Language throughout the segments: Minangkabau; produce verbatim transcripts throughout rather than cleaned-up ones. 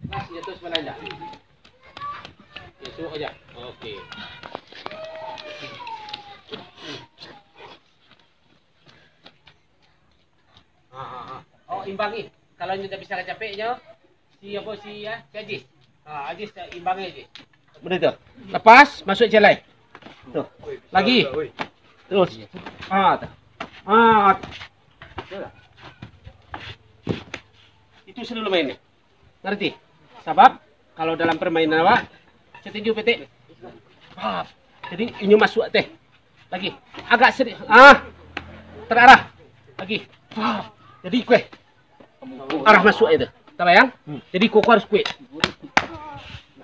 Mas, jatuh sebelah indah. Ya, suruh aja. Oke. Ha, ha, ha. Oh, imbang ni. Kalau nyo tak bisa kacapek nyo, si apa si, ya, si Ajis. Ha, Ajis tak imbang aja. Benda tu. Lepas, masuk celai. Tu. Lagi. Terus. Ha, tu. Ha. Itu selalu main ni. Ngerti? Sabab kalau dalam permainan awak, setuju petek. Ha. Jadi inyo masuk teh. Lagi. Agak sedikit. Ah. Terarah. Lagi. Ha. Jadi kueh. Arah masuk itu. Tabayang? Jadi koko harus kuat.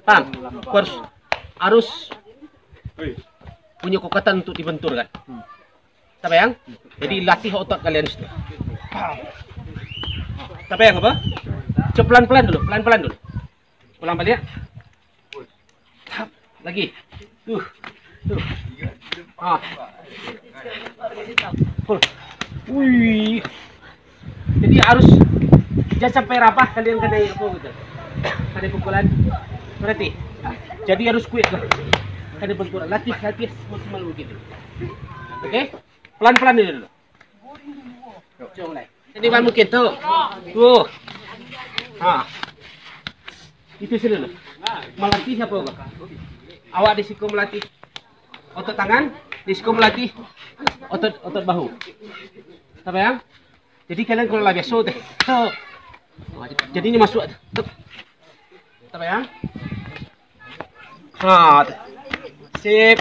Paham? Koko harus, harus punya kekuatan untuk dibenturkan. Tabayang? Jadi latih otot kalian situ. Tabayang apa? Coba pelan-pelan dulu, pelan-pelan dulu. Ulang balik. Tap. Lagi. Tuh. Tuh. Ah. Pull. Wih. Jadi harus, jangan sampai rabah kalian kanai apa gitu. Kanai pukulan. Berarti. Jadi harus kuat lah. Kanai benturan. Latih, latih semaksimal mungkin. Oke? Pelan-pelan dulu. Cuba mulai. Jadi, Bang, mungkin tu. Tuh. Ha. Itu sini dulu. Melatih apa, Bang? Awak di siko melatih otot tangan, di siko melatih otot, otot bahu. Tabayang? Jadi kalian kalau lah biasa teh. Tuh. Jadinya masuk. Tuh. Tabayang? Ha. Sip.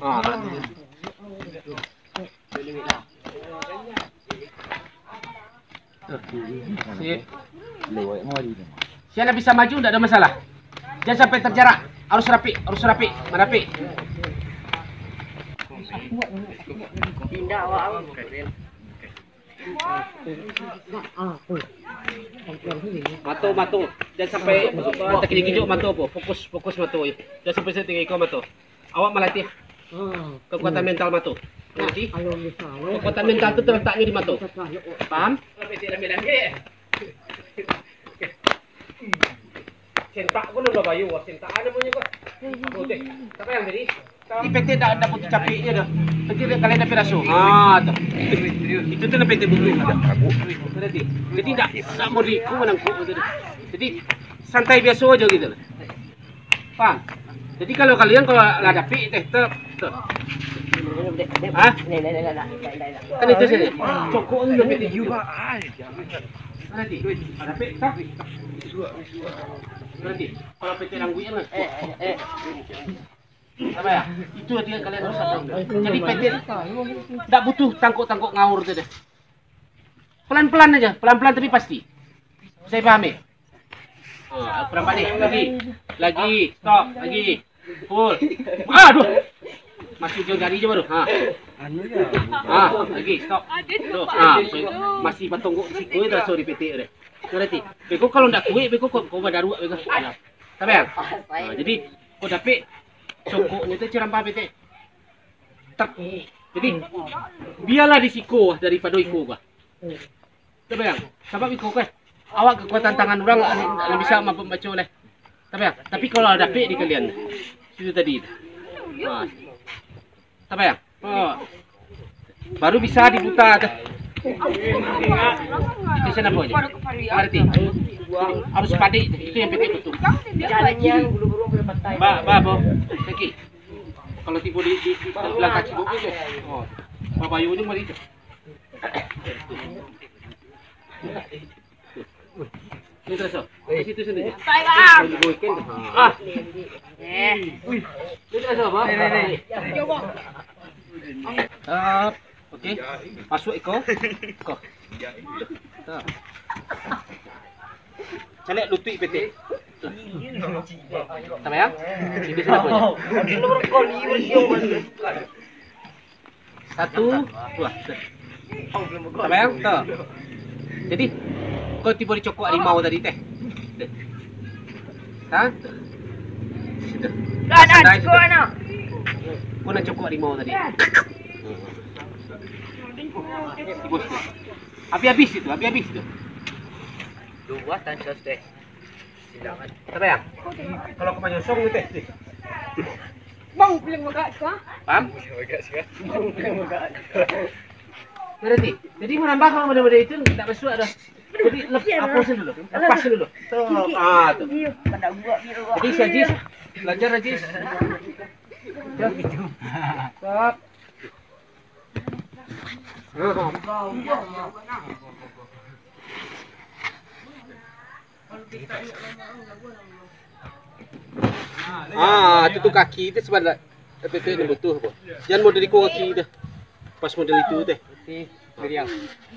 Ha. Sip. Siapa bisa maju, ndak ada masalah. Jangan sampai terjarak. Harus rapi, harus rapi, marapi. Pindah awak. Mato, mato. Jangan sampai takijik-kijik mato po. Fokus, fokus mato. Jangan sampai saya tinggi kau mato. Awak malatih kekuatan mental mato. Jadi, kekuatan mental tu terletaknya di mato. Paham? Sentak pun udah bayu, wah, sentak ada punya kok. Oke, siapa yang jadi? Di P T dak, dak butuh capek je dah. Nanti kalian dapat raso. Ha, tu. Itu tu P T butuh. Berarti. Jadi dak, dak mau diiku menangkuk tu. Jadi santai biasa aja gitu lah. Paham? Jadi kalau kalian kalau lah dapik teh, tu, tu. Ha? Kan itu saja. Cokok tu P T juga. Berarti, dapik tak? Berarti, kalau P T langguian kan? Apa ya? Itu dia kalian harus sadar. Jadi P T ndak butuh tangkok-tangkok ngaur tu deh. Pelan-pelan aja, pelan-pelan tapi pasti. Saya pahami. Ha, kurang balik. Lagi. Lagi. Stop. Lagi. Full. Aduh. Masih jauh jari je baru. Ha. Ha, lagi. Stop. Tuh, ha. Masih batonggok di situ, dah, sorry, P T deh. Berarti, beko kalau ndak kuat, beko kau, kau badaruak, beko. Nah. Tapi, ha, jadi, kau dapik cokoknya tu cerambah P T. Tep. Jadi, biarlah di siko daripada iko kah. Tabayang, sabab iko kan, awak kekuatan tangan urang lah, lah bisa mambaco lah. Tabayang, tapi kalau dapik di kalian, itu tadi. Ha. Tabayang. Oh. Baru bisa diputa tu. Itu sana boleh. Ngerti? Harus padik tu. Itu yang penting betul. Ba, ba, bo. Sakit. Kalau tiba di, di, di belakang cibuk tu. Oh. Babayunya mari tu. Ini terus, oh. Di situ sini. Ah. Ini terus, oh, Bang. Tap. Oke. Masuk iko. Iko. Tap. Caliak lutuik P T. Tap ya. Ini sudah boleh. Satu, dua. Tabayang, tu. Jadi, kau tibo dicokok harimau tadi, teh. Teh. Ha? Situ. Sandai situ. Kau nak cokok harimau tadi. Habis-habis itu, habis-habis itu. Dua tansos teh. Silakan. Tapi ya, kalau kau menyosong itu teh. Bang, bilang bagak sih, ah. Paham? Bagak sih, ah. Bang, bilang bagak. Ngerti? Jadi menambah kalau model-model itu tidak masuk ada. Jadi lep-, lepasin dulu, lepasin dulu. Tuh, ah, tuh. Iya, pada gua, biar gua. Jadi si Ajis, belajar Ajis. Stop. Ah, itu tu kaki tu sebelah. Tapi tu yang butuh apa? Jangan model iko kaki tu. Pas model itu teh.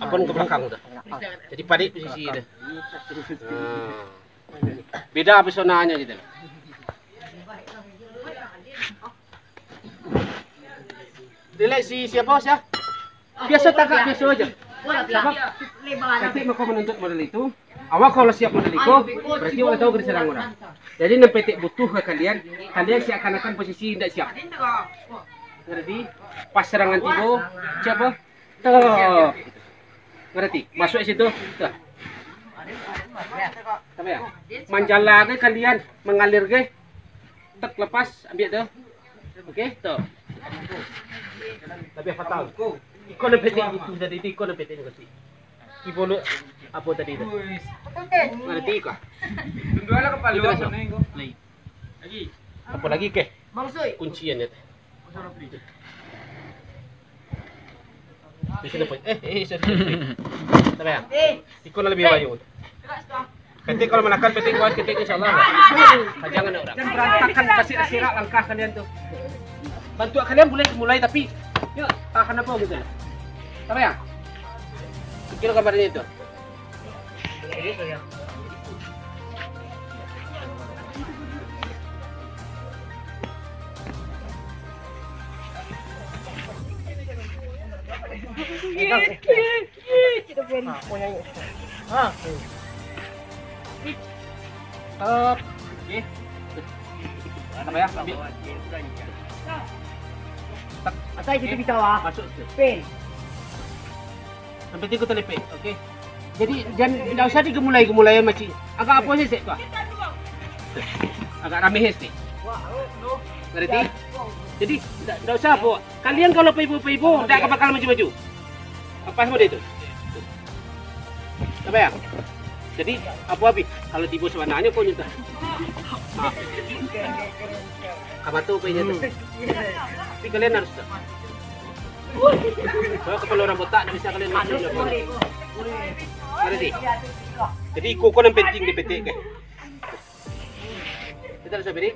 Apa ke belakang tu? Jadi padik posisi tu. Ah. Beda pesonanya gitu. Relax si siapa, sia? Biasa tagak, biasa aja. Sabab ketek mako menuntut model itu. Awak kalau siap model itu, berarti awak tahu ka diserang orang. Jadi nan petek butuh ka kalian, kalian seakan-akan posisi indak siap. Ngerti? Pas serangan tibo, siapa? Tuh. Ngerti? Masuk situ. Tuh. Apa ya? Manjala ke kalian, mengalir ke? Tek, lepas, ambil tu. Oke, tu. Tapi fatal. Iko nan petek itu tadi tu, iko nan petek itu. Ibo lu apa tadi tu? Ngerti kah? Tunjuaklah kepala. Itu awak rasa. Lain. Lagi. Apa lagi ke? Maksud. Kuncian ya. Di sini, Pak. Eh, eh, sorry, sorry. Tapi ya. Eh. Iko nan lebih bayu. Ketek kalau manakan, ketek kuat, ketek insyaallah. Jangan ada orang. Jangan berantakan, kasih sirak langkah kalian tu. Bantuak kalian boleh mulai, tapi yuk, tahan apa gitu. Tapi ya. Kira gambarnya itu. Stop. Oke. Apa ya? Ambil. Asal itu bisa, wah. Masuk. Pin. Sampai tiga kali pin. Oke. Jadi, jangan, tidak usah digemulai-gemulai, makcik. Agak apa sih, Sek, tu, ah? Agak rame sih. Ngerti? Jadi, tidak, tidak usah apa. Kalian kalau paibo-paibo, tidak bakal maju-maju. Apa semua dia itu? Apa ya? Jadi, apa habis? Kalau tibo sebenarnya kau nyentuh. Ah. Apa tu, apa ini tu? Tapi kalian harus. Kalau kepala orang botak, tidak bisa kalian masuk. Ngerti? Jadi, iko ko nan penting dipetik, kan? Kita harus beri.